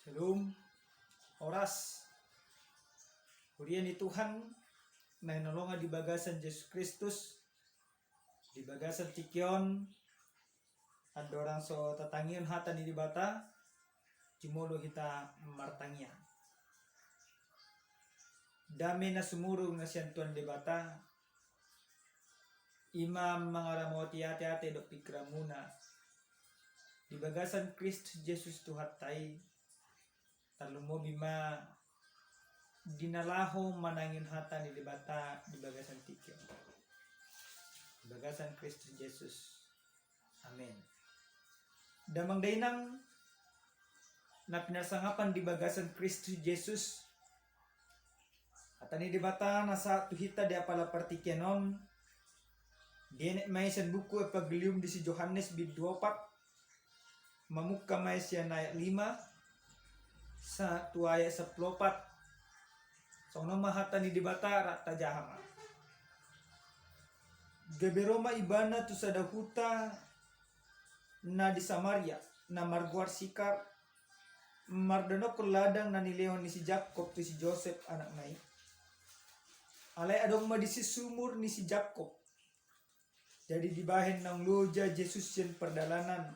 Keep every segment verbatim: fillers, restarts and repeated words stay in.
Shalom. Horas. Huria ni Tuhan na hinaholongan di bagasan Jesus Kristus, di bagasan tingki on, andorang so tatangihon hata ni Debata, jumolo hita martangiang. Dame na sumurung na sian Tuhan Debata, i ma mangaramoti ateate dohot pingkiranmuna di bagasan Kristus Jesus Tuhanta i. Tarlumobi ma di na laho manangihon hata ni Debata di bagasan tingki on, di bagasan Kristus Jesus. Amen. Damang dainang na pinarsangapan di bagasan Kristus Jesus, hata ni Debata na sahat tu hita di apala partingkian on, dienet ma i sian buku Evangelium di si Johannes bindu opat, mamungka ma i sian ayat lima sahat tu ayat sampulu opat. Songon on ma hata ni Debata, rap tajaha ma. Gabe ro ma ibana tu sada huta na di Samaria, na margoar Sikar, mardonok ladang na nilehon ni si Jakkob tu si Josep anakna i. Alai adong ma disi sumur ni si Jakkob. Jadi dibahen naung loja Jesus sian pardalanan,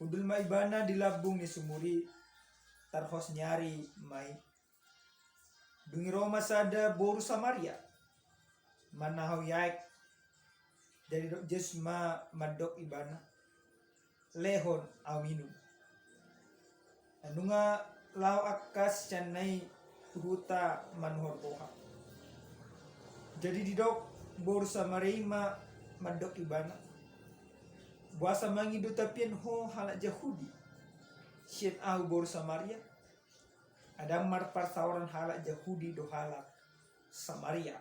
hundul ma ibana di lambung ni sumur i. Tarhos ni ari ma i. Dung i ro ma sada boru Samaria manahoi aek. Jadi didok Jesus ma mandok ibana, "Lehon ahu minum." Nunga laho angka siseanna i tu huta manuhor boha. Jadi didok boru Samaria i ma mandok ibana, "Boasa mangido tapian ho halak Jahudi sian ahu boru Samaria?" Ndang marparsaoran halak Jahudi dohot halak Samaria.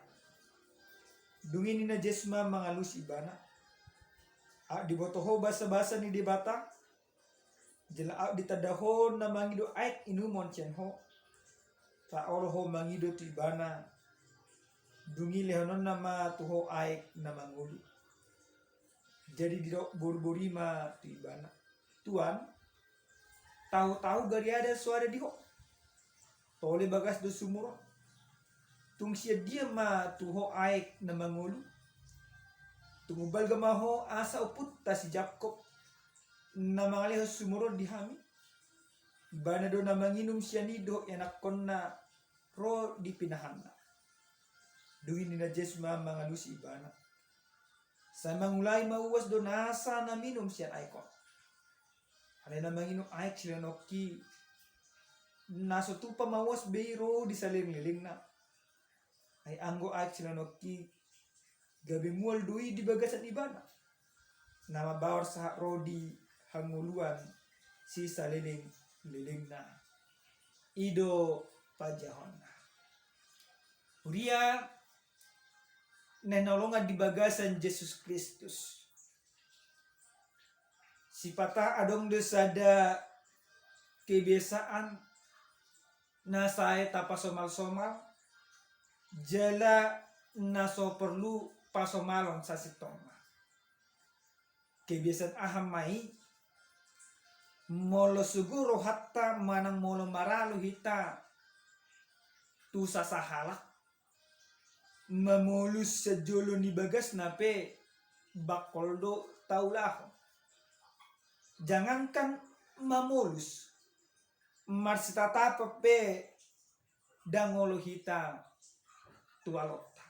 Dung i ninna Jesus ma mangalusi ibana, "Aut diboto ho basabasa ni Debata, jala aut ditanda ho na mangido aek inumon sian ho, ra olo ho mangido tu ibana, dung i lehononna ma tu ho aek na mangolu." Jadi didok boruboru i ma tu ibana, "Tuan, tahu-tahu gariada so ada di ho. Tole bagas do sumur on. Tung sian dia ma tu ho aek na mangolu? Tung umbalga ma ho asa ompunta si Jakkob na mangalehon sumur on di hami. Ibana do na manginum sian i dohot ianakkonna ro di pinahanna." Dung i ninna Jesus ma mangalusi ibana, "Sai mangulai ma uas do nasa na minum sian aek on. Alai na manginum aek silehononki, na so tupa ma uas be i ro di salelenglelengna. Ai anggo aek silehononki, gabe mual do i di bagasan ibana, na mambahen sahat ro di hangoluan sisalelenglelengna." I do panjahonna. Huria na hinaholongan di bagasan Jesus Kristus, sipata adong do sada kebiasaan na sai tapasomalsomal, jala na so porlu pasomalon sasintongna. Kebiasaan aha ma i? Molo sogo rohanta manang molo maralo hita tu sasahalak, mamolus sian jolo ni bagasna pe bangkol do taulahon. Jangankan mamolus, marsitatapan pe ndang olo hita tu alonta.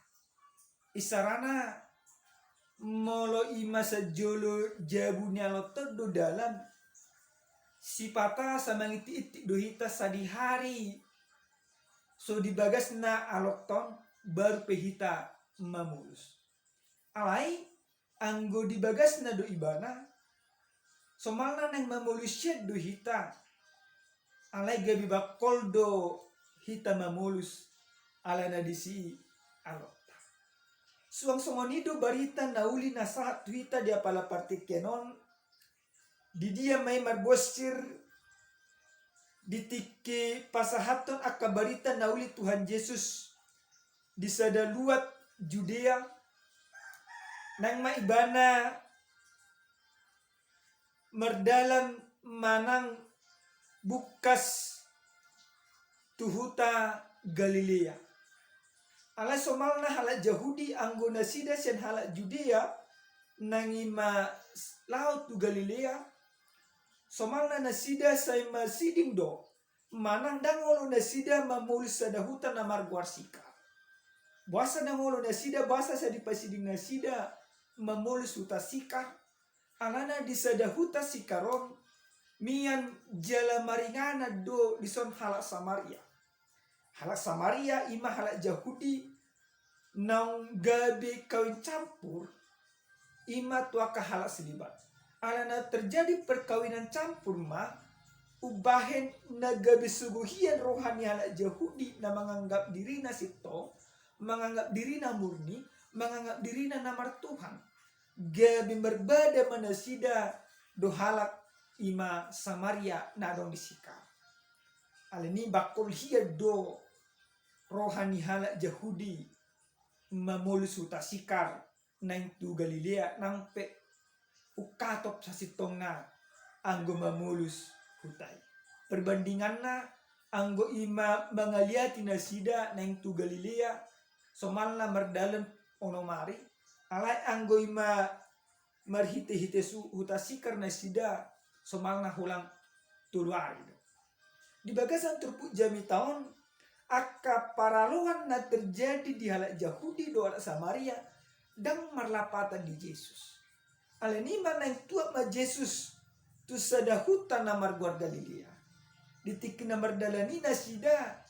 Isarana, molo i ma sian jolo jabu ni alonta do dalan, sipata sai mangintikintik do hita sadihari so di bagasna alonta on, baru pe hita mamolus. Alai anggo di bagasna do ibana, somalna naeng mamolus sian do hita, alai gabe bangkol do hita mamolus, alana disi alonta. Suang songon i do barita na uli na sahat tu hita di apala partingkian on. Di dia ma i marbonsir di tingki pasahathon angka barita na uli Tuhan Jesus di sada luat Judea, naeng ma ibana mardalan manang bungkas tu huta Galilea. Alai somalna halak Jahudi anggo nasida sian halak Judea nang i ma laho tu Galilea, somalna nasida sai masiding do, manang ndang olo nasida mamolus sada huta na margoar Sikar. Boasa ndang olo nasida, boasa sai dipasiding nasida mamolus huta Sikar? Alana di sada huta Sikar on mian jala maringanan do dison halak Samaria. Halak Samaria i ma halak Jahudi naung gabe kawin campur i ma tu angka halak selibat. Alana terjadi perkawinan campur ma umbahen na gabe suguhian roha ni halak Jahudi na manganggap dirina sintong, manganggap dirina murni, manganggap dirina na martuhan. Gabe marbada ma nasida dohot halak i ma Samaria na adong di Sikar. Alani bangkol hian do roha ni halak Jahudi mamolus huta Sikar naeng tu Galilea nang pe ungkatop sasintongna anggo mamolus huta i. Perbandinganna, anggo i ma mangaliati nasida naeng tu Galilea, somalna mardalan onom ari, alai anggo i ma marhitehite huta Sikar nasida, somalna holan tolu ari do. Di bagasan turpuk jamita on, angka paraloan na terjadi di halak Jahudi dohot halak Samaria ndang marlapatan di Jesus. Alani i ma naeng tuat ma Jesus tu sada huta na margoar Galilea. Di tingki na mardalan i nasida,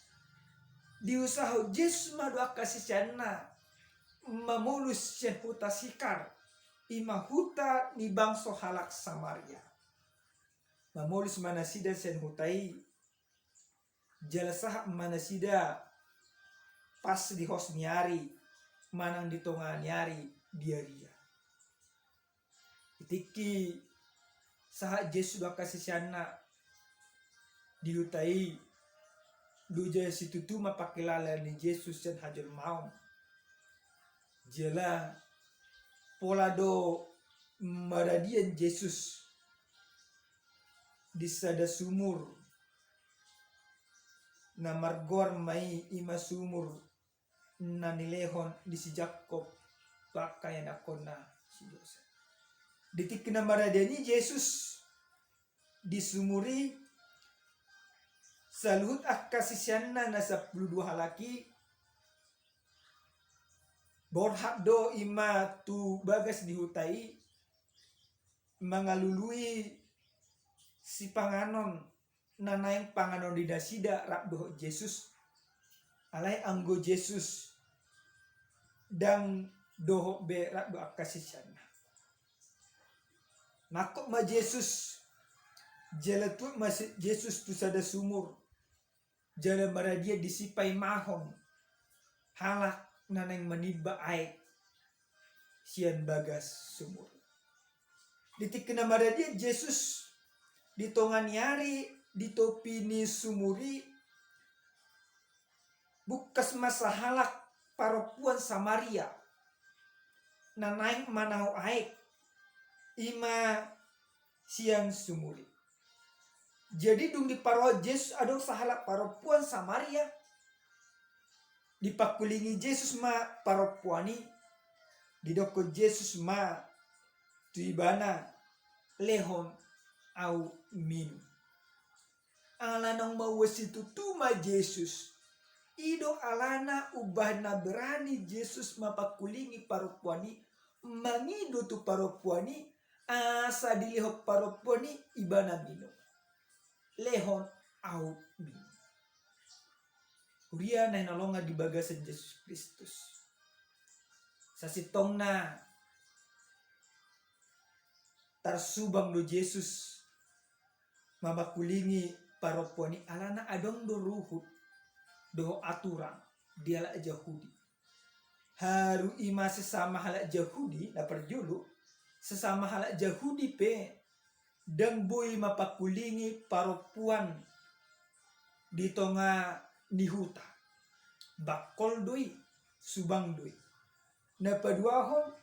diusahahon Jesus ma dohot angka siseanna mamolus sian huta Sikar, i ma huta ni bangso halak Samaria. Mamolus ma nasida sian huta i, jala sahat ma nasida pas di hos ni ari manang di tonga ni ari di aria. Di tingki sahat Jesus dohot angka siseanna di huta i, loja situtu ma pangkilala ni Jesus sian hajolmaon. Jala pola do maradian Jesus di sada sumur na margoar ma i, i ma sumur na nilehon ni si Jakkob tu angka ianakhonna si Josep. Di tingki na maradian i Jesus di sumur i, saluhut angka siseanna na sampulu dua halak i borhat do i ma tu bagas ni huta i mangalului sipanganon na naeng panganon ni nasida rap dohot Jesus. Alai anggo Jesus ndang dohot be rap dohot angka siseanna. Mangkok ma Jesus, jala tuat ma si Jesus tu sada sumur, jala maradian disi paimahon halak na naeng manimba aek sian bagas sumur. Di tingki na maradian Jesus di tonga ni ari di topi ni sumur i, bungkas ma sahalak parompuan Samaria na naeng manao aek, i ma sian sumur i. Jadi dung diparrohahon Jesus adong sahalak parompuan Samaria, dipangkulingi Jesus ma parompuan i, didokkon Jesus ma tu ibana, lehon ahu minum. Ala naung maua situtu ma Jesus. I do alana umbahen na berani Jesus mapangkulingi parompuan i, mangido tu parompuan i, asa dilehon parompuan i ibana minum. Lehon ahu minum. Huria na hinaholongan di bagasan Jesus Kristus, sasintongna tarsubang do Jesus mamangkulingi parompuan i, alana adong do ruhut dohot aturan di halak Jahudi. Haru i ma sesama halak Jahudi, na parjolo, sesama halak Jahudi pe ndang boi mapangkulingi parompuan di tonga ni huta. Bangkol do i, subang do i. Na paduahon,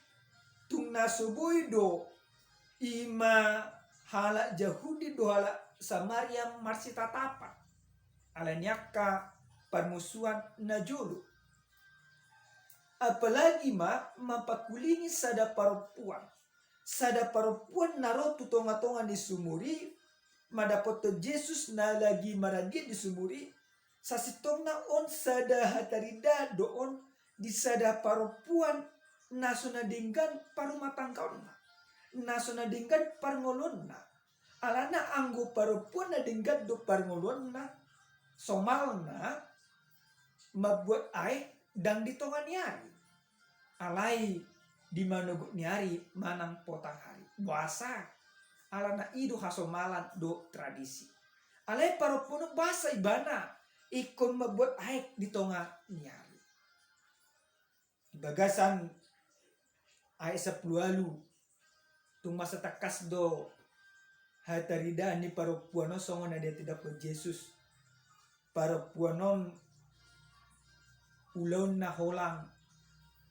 tung na so boi do i ma halak Jahudi dohot halak Samaria marsitatapan ala ni angka parmusuan na jolo. Apalagi ma mampakulingi sada parompuan, sada parompuan na ro tu tonga-tonga ni sumur i, mandapothon Jesus na lagi maradian di sumur i. Sasintongna on sada hataridaan do on di sada parompuan na so na denggan parumatanggaonna, na so na denggan parngoluonna. Alana anggo parompuan na denggan do parngoluonna, somalna mambuat aek ndang di tonga ni ari, alai di manogot ni ari manang potang ari. Boasa? Alana i do hasomalan dohot tradisi. Alai parompuan on boasa ibana ingkon mambuat aek di tonga ni ari? Di bagasan ayat sampulu ualu, tung masa tangkas do hataridaan ni parompuan on songon na dihatindangkon Jesus. Parompuan on ulaonna holang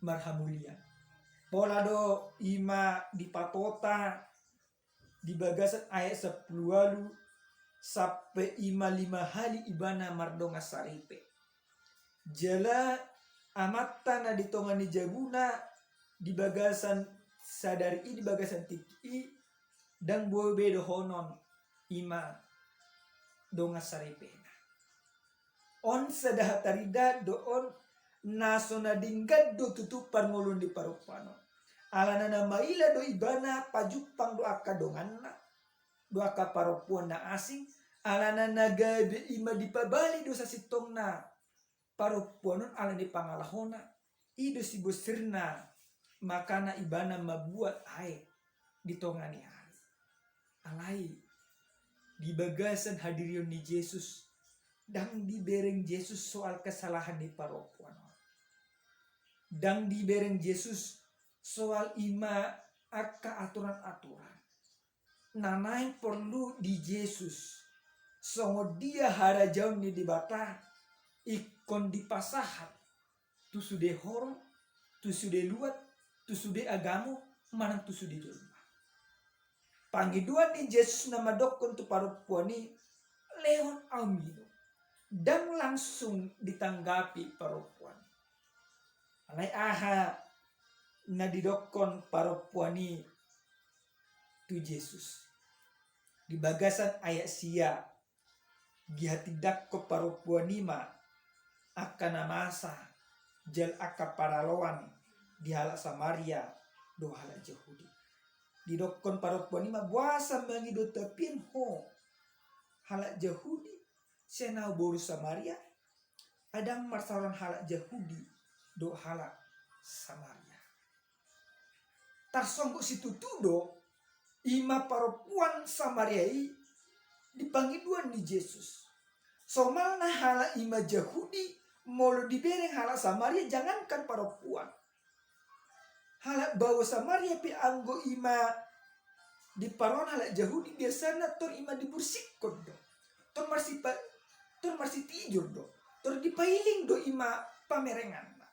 marhamulian. Pola do i ma dipatota di bagasan ayat sampulu ualu, sampe i ma lima hali ibana mardongan saripe. Jala amanta na di tonga ni jabuna di bagasan sadari i, di bagasan tingki i, ndang boi be dohonon i ma dongan saripena. On sada hataridaan do on, na so na denggan do tutu parngoluon ni parompuan on. Alana na maila do ibana pajumpang do angka donganna, do angka parompuan na asing. Alana na gabe i ma dipabali do sasintongna parompuan on ala ni pangalahona. I do sibosirna makana ibana mambuat aek di tonga ni ari. Alai di bagasan hadirion ni Jesus, ndang dibereng Jesus soal kesalahan ni parompuan on. Ndang dibereng Jesus soal i ma angka aturan-aturan. Na naeng porlu di Jesus, songon dia harajaon ni Debata ingkon dipasahat tu sude horong, tu sude luat, tu sude agamo, manang tu sude jolma. Pangidoan ni Jesus na mandokkon tu parompuan i, "Lehon ahu minum." Ndang langsung ditanggapi parompuan i. Alai aha na didokkon parompuan i tu Jesus? Di bagasan ayat sia, dihatindangkon parompuan i ma angka na masa jala angka paraloan di halak Samaria dohot halak Jahudi. Didokkon parompuan i ma, "Boasa mangido tapian ho, halak Jahudi, sian ahu boru Samaria?" Ai ndang marsaoran halak Jahudi dohot halak Samaria. Tarsonggot situtu do i ma parompuan Samaria i di pangidoan ni Jesus. Somalna halak i ma Jahudi, molo dibereng halak Samaria, jangankan parompuan, halak baoa Samaria pe anggo i ma diparoan halak Jahudi, biasana tor i ma dibursikkon do, tor marsipa-, tor marsitijur do, tor dipailing do i ma pamerenganna.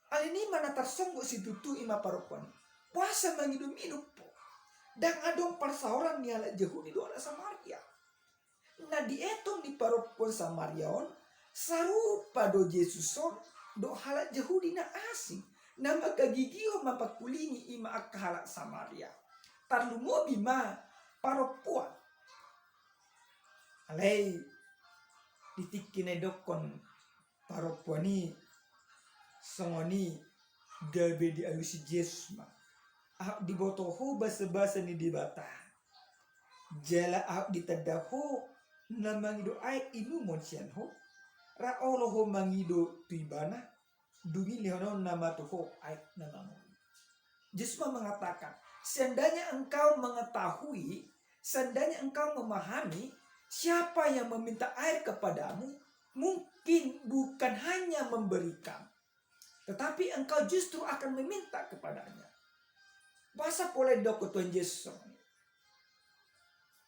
Alani i ma na tarsonggot situtu i ma parompuan i, "Boasa mangido minum ho?" Ndang adong parsaoran ni halak Jahudi dohot halak Samaria. Na dietong ni parompuan Samaria on, sarupa do Jesus on dohot halak Jahudi na asing, na manghagigihon mampakulingi i ma angka halak Samaria, tarlumobi ma parompuan. Alai di tingki na didokkon parompuan i songon i, gabe dialusi Jesus ma, "Aut diboto ho basabasa ni Debata, jala aut ditanda ho na mangido aek inumon sian ho, ra olo ho mangido tu ibana, dung i lehononna ma tu ho aek na mangolu." Jesus ma mengatakan, "Seandainya engkau mengetahui, seandainya engkau memahami siapa yang meminta air kepadamu, mungkin bukan hanya memberikan, tetapi engkau justru akan meminta kepadanya." Boasa pola didokkon Tuhan Jesus on?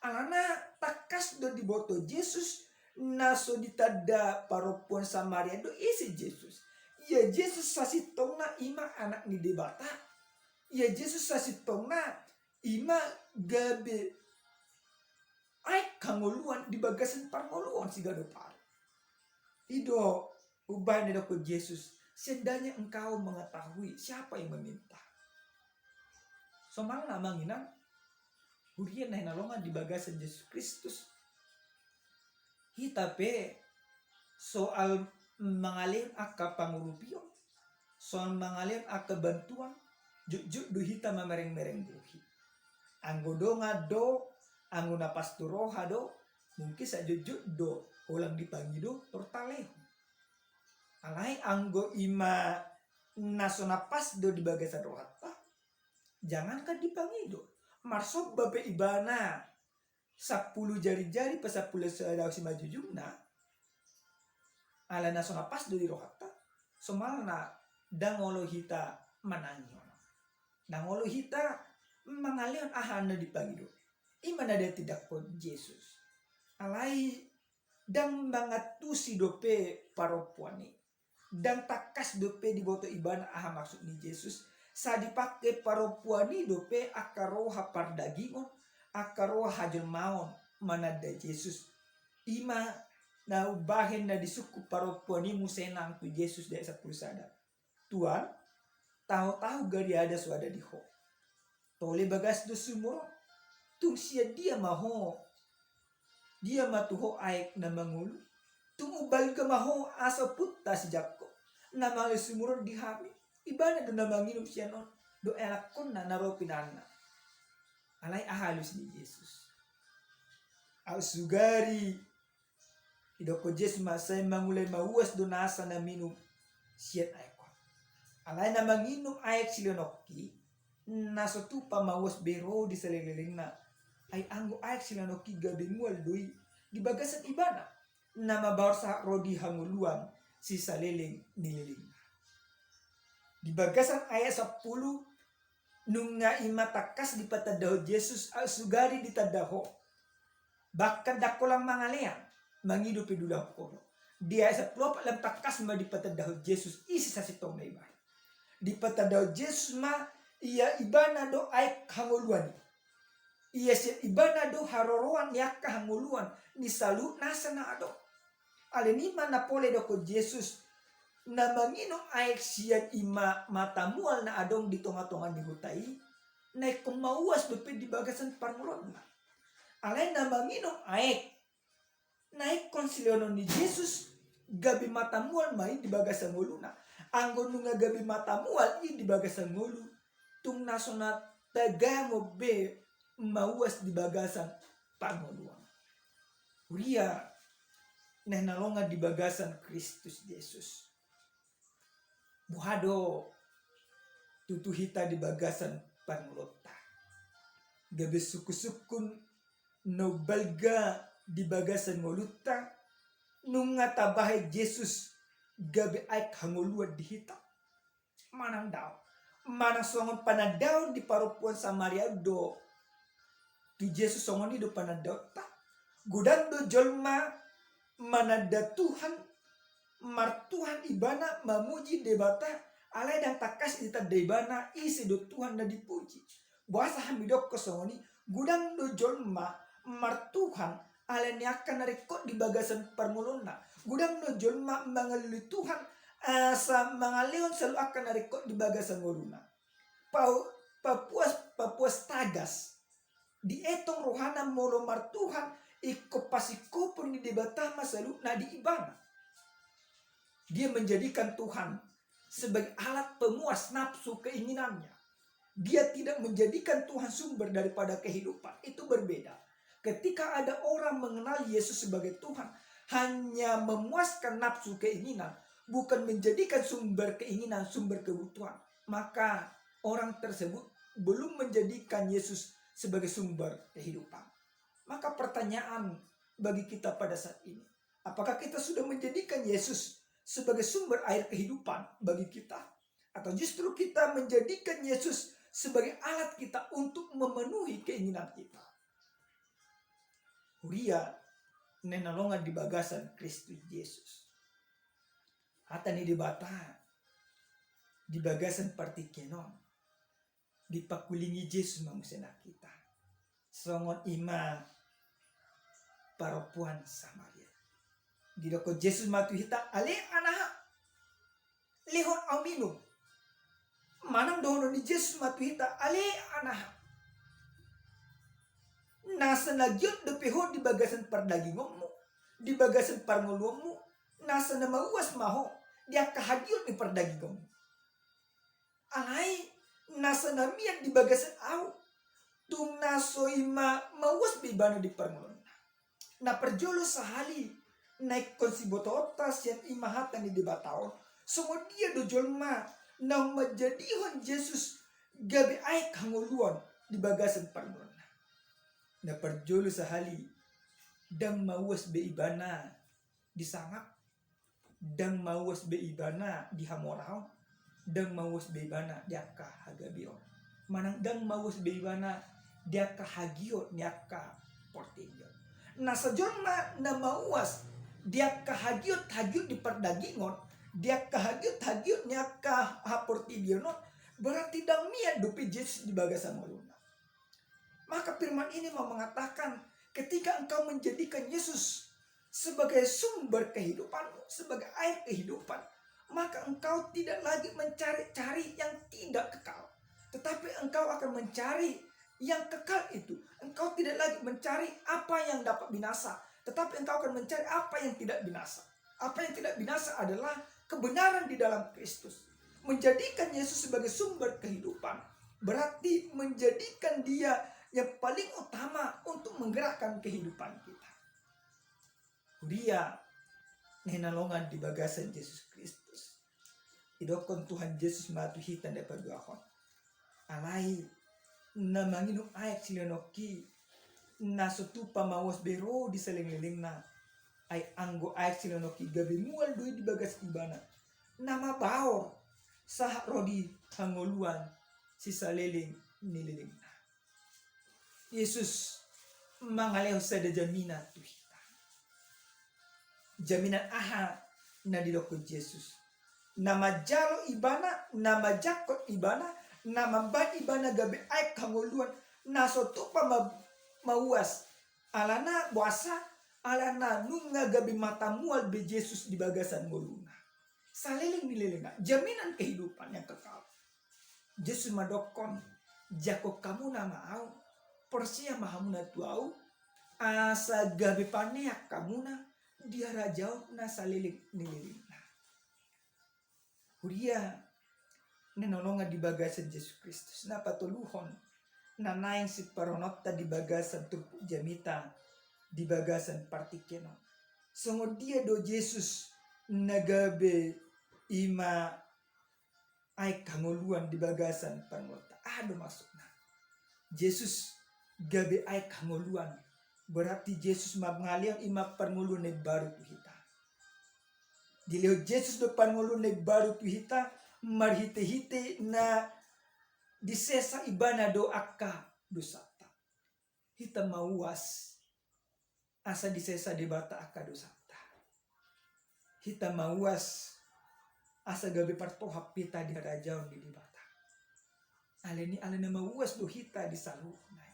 Alana tangkas do diboto Jesus na so ditanda parompuan Samaria do ise Jesus. Ia Jesus sasintongna i ma Anak ni Debata. Ia Jesus sasintongna i ma gabe aek hangoluan di bagasan parngoluon siganup ari. I do umbahen na didok Jesus, seandainya engkau mengetahui siapa yang meminta. Somalna amang inang, huria na hinalongan di bagasan Jesus Kristus, hita pe soal mangalehon angka pangurupion, soal mangalehon angka bantuan, jotjot do hita mamereng-mereng bohi. Anggo dongan do, anggo na pas tu roha do, mungkin sai jotjot do holan dipangido torus talehon. Alai anggo i ma na so na pas do di bagasan rohanta, jangankan dipangido, marsomba pe ibana sampulu jari-jari pe sampulu sada simanjujungna, ala na so na pas do di rohanta, somalna ndang olo hita manangihon, ndang olo hita mangalehon aha na dipangido. I ma na ditindanghon Jesus. Alai ndang mangantusi dope parompuan i. Ndang tangkas dope diboto ibana aha maksud ni Jesus. Sai dipangke parompuan i dope angka roha pardagingon, angka roha hajolmaon mananda Jesus. I ma na umbahen na disungkun parompuan i muse nang tu Jesus di ayat sampulu sada. Tuan, taho-taho gariada so ada di Ho. Tole bagas do sumur on. Tung sian dia ma ho, dia ma tu ho aek na mangolu? Tung umbalga ma ho asa ompunta si Jakkob, na mangalo sumur on di hami. Ibana do na manginum sian on dohot anakkonna na ro pinanna. Alai aha alus ni Jesus? Aut sugari, didok Jesus ma, sai mangulai mauas do nasa na minum sian aek on. Alai na manginum aek silehononki, na so tupa mauas be ro di saleleng-lelengna. Ai anggo aek silehononki gabe mual do i di bagasan ibana, na mabaor sahat ro di hangoluan sisaleleng ni lelengna. Di bagasan ayat sampulu, nunga i ma tangkas dipatandahon Jesus, aut sugari ditanda ho. Bahkan ndang holan mangalean, mangido pe ndang holan. Di ayat sampulu opat lam tangkas ma dipatandahon Jesus ise sasintongna ibana. Dipatandahon Jesus ma ia ibana do aek hangoluan i. Ia sian ibana do haroroan ni angka hangoluan ni saluhut nasa na adong. Alani i ma na pola didokkon Jesus, na manginum aek sian i ma mata mual na adong di tonga-tonga ni huta i, na ingkon mauas dope di bagasan parngoluonna. Alai na manginum aek na ingkon silehonon ni Jesus gabe mata mual ma i di bagasan ngoluna. Anggo nunga gabe mata mual i di bagasan ngolu, tung na so na tagamon be mauas di bagasan parngoluan. Huria na hinalongan di bagasan Kristus Jesus, boha do tutu hita di bagasan parngoluonta? Gabe sungkun-sungkun na umbalga di bagasan ngolunta, nunga tabahen Jesus gabe aek hangoluan di hita? Manang daong. Manang songon panandaon di parompuan Samaria do tu Jesus, songon i do panandaonta. Godang do jolma mananda Tuhan, martuhan ibana, mamuji Debata, alai ndang tangkas ditanda ibana ise do Tuhan na dipuji. Boasa hami dokkon songon i? Godang do jolma martuhan alani angka na ringkot di bagasan parngoluonna. Godang do jolma mangalului Tuhan asa mangalehon saluhut angka na ringkot di bagasan ngoluna. Pau-, papuas, papuas tagas. Dietong rohana molo martuhan, ingkon pasingkopon ni Debata ma saluhutna di ibana. Dia menjadikan Tuhan sebagai alat pemuas nafsu keinginannya. Dia tidak menjadikan Tuhan sumber daripada kehidupan. Itu berbeda. Ketika ada orang mengenal Yesus sebagai Tuhan, hanya memuaskan nafsu keinginan, bukan menjadikan sumber keinginan, sumber kebutuhan, maka orang tersebut belum menjadikan Yesus sebagai sumber kehidupan. Maka pertanyaan bagi kita pada saat ini, apakah kita sudah menjadikan Yesus sebagai sumber air kehidupan bagi kita? Atau justru kita menjadikan Yesus sebagai alat kita untuk memenuhi keinginan kita? Huria na hinalongan di bagasan Kristus Jesus, hata ni Debata di bagasan partingkian on dipangkulingi Jesus ma muse nang hita. Songon i ma parompuan Samaria. Didokkon Jesus ma tu hita, ale anaha, lehon au minum. Manang dohonon ni Jesus ma tu hita, ale anaha, nasa na giot dope ho di bagasan pardagingonmu, di bagasan parngoluonmu, nasa na mauas ma ho di angka hagiot ni pardagingonmu. Alai nasa na mian di bagasan au, tung na so i ma mauas be ibana di parngoluonna. Na parjolo sahali, na ingkon sibotoonta sian i ma hata ni Debata on, songon dia do jolma naung manjadihon Jesus gabe aek hangoluan di bagasan parngoluonna. Na parjolo sahali, ndang mauas be ibana di sangap, ndang mauas be ibana di hamoraon, ndang mauas be ibana di angka hagabeon, manang ndang mauas be ibana di angka hagiot ni angka portibi on. Nasa jolma na mauas di angka hagiot-hagiot ni pardagingon, di angka hagiot-hagiot ni angka haportibion on, berarti ndang mian dope Jesus di bagasan ngoluna. Maka firman ini mau mengatakan, ketika engkau menjadikan Yesus sebagai sumber kehidupanmu, sebagai air kehidupan, maka engkau tidak lagi mencari-cari yang tidak kekal, tetapi engkau akan mencari yang kekal itu. Engkau tidak lagi mencari apa yang dapat binasa, tetapi engkau akan mencari apa yang tidak binasa. Apa yang tidak binasa adalah kebenaran di dalam Kristus. Menjadikan Yesus sebagai sumber kehidupan berarti menjadikan Dia yang paling utama untuk menggerakkan kehidupan kita. Huria na hinaholongan di bagasan Jesus Kristus, didokkon Tuhan Jesus ma tu hita na paduahon, alai na manginum aek silehononki, na so tupa mauas be ro di salelenglelengna. Ai anggo aek silehononki gabe mual do i di bagas ibana, na mabaor sahat ro di hangoluan sisaleleng ni lelengna. Jesus mangalehon sada jaminan tu hita. Jaminan aha na didokkon Jesus? Na manjalo ibana, na manjangkon ibana, na mambahen ibana gabe aek hangoluan, na so tupa ma-, mauas. Alana boasa? Alana nunga gabe mata mual be Jesus di bagasan ngoluna. Saleleng ni lelengna, jaminan kehidupan yang kekal. Jesus mandokkon, jangkon hamuna ma au, porsea ma hamuna tu au, asa gabe paneang hamuna di harajaon na saleleng ni lelengna. Huria na hinaholongan di bagasan Jesus Kristus, na patoluhon, na naeng siparrohaonta di bagasan turpuk jamita, di bagasan partingkian on. Songon dia do Jesus na gabe i ma aek hangoluan di bagasan parngoluonta? Aha do maksudna? Jesus gabe aek hangoluan, berarti Jesus mangalehon i ma parngoluon na imbaru tu hita. Dilehon Jesus do parngoluon na imbaru tu hita marhitehite na disesa ibana do angka dosanta. Hita mauas asa disesa Debata angka dosanta. Hita mauas asa gabe partohap hita di harajaon ni Debata. Alani i, alana mauas do hita di saluhutna i,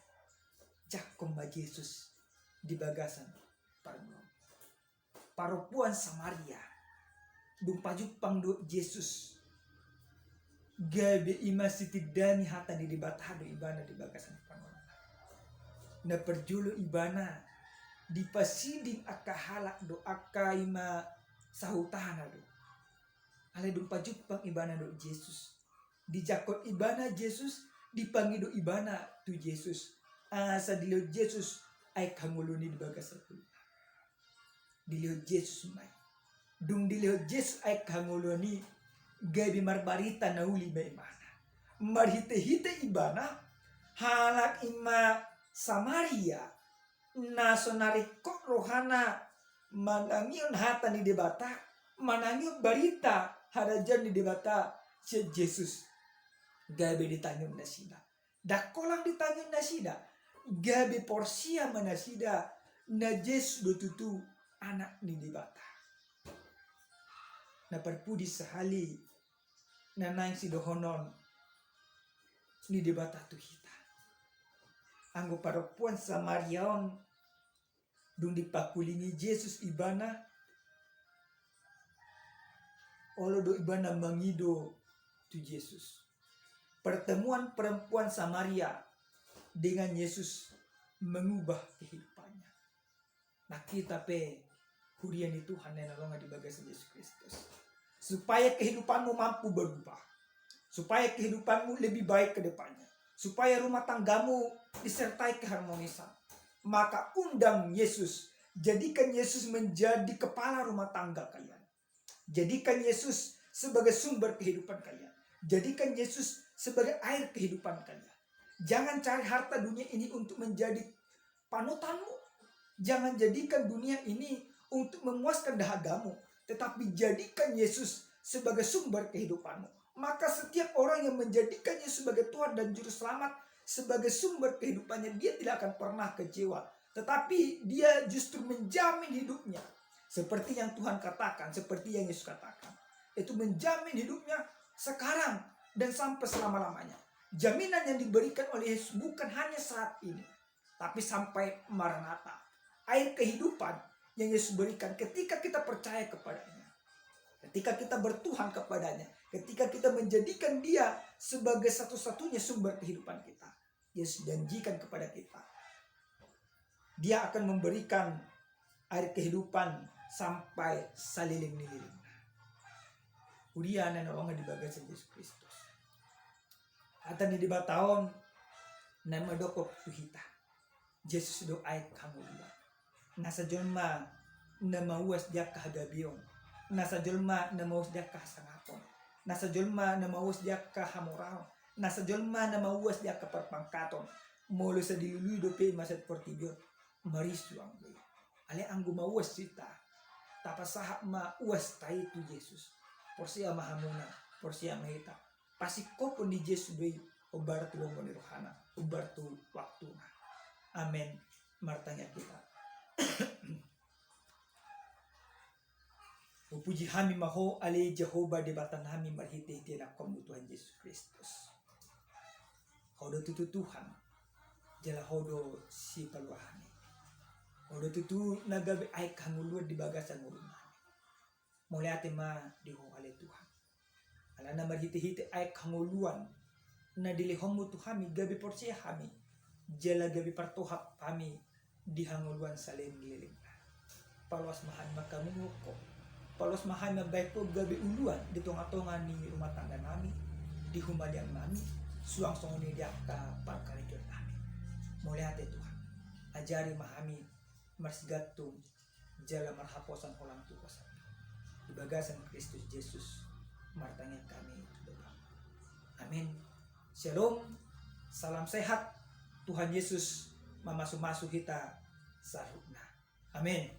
jangkon ma Jesus di bagasan parngoluon. Parompuan Samaria, dung pajumpang do Jesus, gabe i ma sitindangi hata ni Debata do ibana di bagasan parngoluonna. Na parjolo ibana dipasiding angka halak do, angka i ma sahutana do. Alai dung pajumpang ibana do Jesus, dijangkon ibana Jesus, dipangido ibana tu Jesus, asa dilehon Jesus aek hangoluan i di bagasan ngoluna. Dilehon Jesus ma i. Dung dilehon Jesus aek hangoluan i, gabe marbarita na uli ma ibana. Marhitehite ibana, halak i ma Samaria, na so na ringkot rohana manangihon hata ni Debata, manangihon barita harajaon ni Debata sian Jesus, gabe ditangihon nasida. Ndang holan ditangihon nasida, gabe porsea ma nasida na Jesus do tutu Anak ni Debata. Na parpudi sahali, na naeng sidohonon ni Debata tu hita. Anggo parompuan Samaria on Dung dipangkulingi Jesus ibana, olo do ibana mangido tu Jesus. Pertemuan perempuan Samaria dengan Yesus mengubah kehidupannya. Nah, kita pe huria ni Tuhan na hinaholongan di bagasan Jesus Kristus, supaya kehidupanmu mampu berubah, supaya kehidupanmu lebih baik ke depannya, supaya rumah tanggamu disertai keharmonisan, maka undang Yesus, jadikan Yesus menjadi kepala rumah tangga kalian. Jadikan Yesus sebagai sumber kehidupan kalian. Jadikan Yesus sebagai air kehidupan kalian. Jangan cari harta dunia ini untuk menjadi panutanmu. Jangan jadikan dunia ini untuk memuaskan dahagamu, tetapi jadikan Yesus sebagai sumber kehidupanmu. Maka setiap orang yang menjadikan Yesus sebagai Tuhan dan Juru Selamat, sebagai sumber kehidupannya, dia tidak akan pernah kecewa. Tetapi dia justru menjamin hidupnya. Seperti yang Tuhan katakan, seperti yang Yesus katakan. Itu menjamin hidupnya sekarang dan sampai selama-lamanya. Jaminan yang diberikan oleh Yesus bukan hanya saat ini, tapi sampai Maranatha. Air kehidupan yang Yesus berikan ketika kita percaya kepada-Nya. Ketika kita bertuhan kepada-Nya, ketika kita menjadikan Dia sebagai satu-satunya sumber kehidupan kita, Yesus janjikan kepada kita, Dia akan memberikan air kehidupan sampai saleleng ni lelengna. Huria na hinaholongan di bagasan Jesus Kristus, hata ni Debata on na mandok tu hita, Jesus do aek hangoluan. Nasa jolma na mauas di angka hagabeon, nasa jolma na mauas di angka hasangapon, nasa jolma na mauas di angka hamoraon, nasa jolma na mauas di angka parpangkaton, molo sai dilului dope i masa di portibi on, marisuang do i. Alai anggo mauas hita, tapasahat ma uasta i tu Jesus. Porsea ma hamuna, porsea ma hita. Pasingkophon ni Jesus do i, hombar tu lomo ni rohana, hombar tu waktuna. Amen. Martangiang hita. Hupuji hami ma Ho, ale Jahowa Debatanami, marhitehite angka anakkonmu Tuhan Jesus Kristus. Ho do tutu Tuhan, jala Ho do Sipaluahon nami. Ho do tutu na gabe aek hangoluan di bagasan ngolunami. Mauliate ma di Ho ale Tuhan. Alana marhitehite aek hangoluan na dilehonmu tu hami, gabe porsea hami, jala gabe partohap hami di hangoluan saleleng ni lelengna. Paloas ma hami mangkaholongi Ho. Paloas ma hami mambahen Ho gabe uluan di tongatonga ni rumah tangganami, di humaliangnami, suang songon i di angka parkarejoannami. Mauliate Tuhan. Ajari ma hami marsigantung jala marhaposan holan tu Ho sahat. Di bagasan Kristus Jesus martangiang hami tu Bapa. Amin. Shalom. Salam sehat. Tuhan Yesus mamasumasu hita saluhutna. Amin.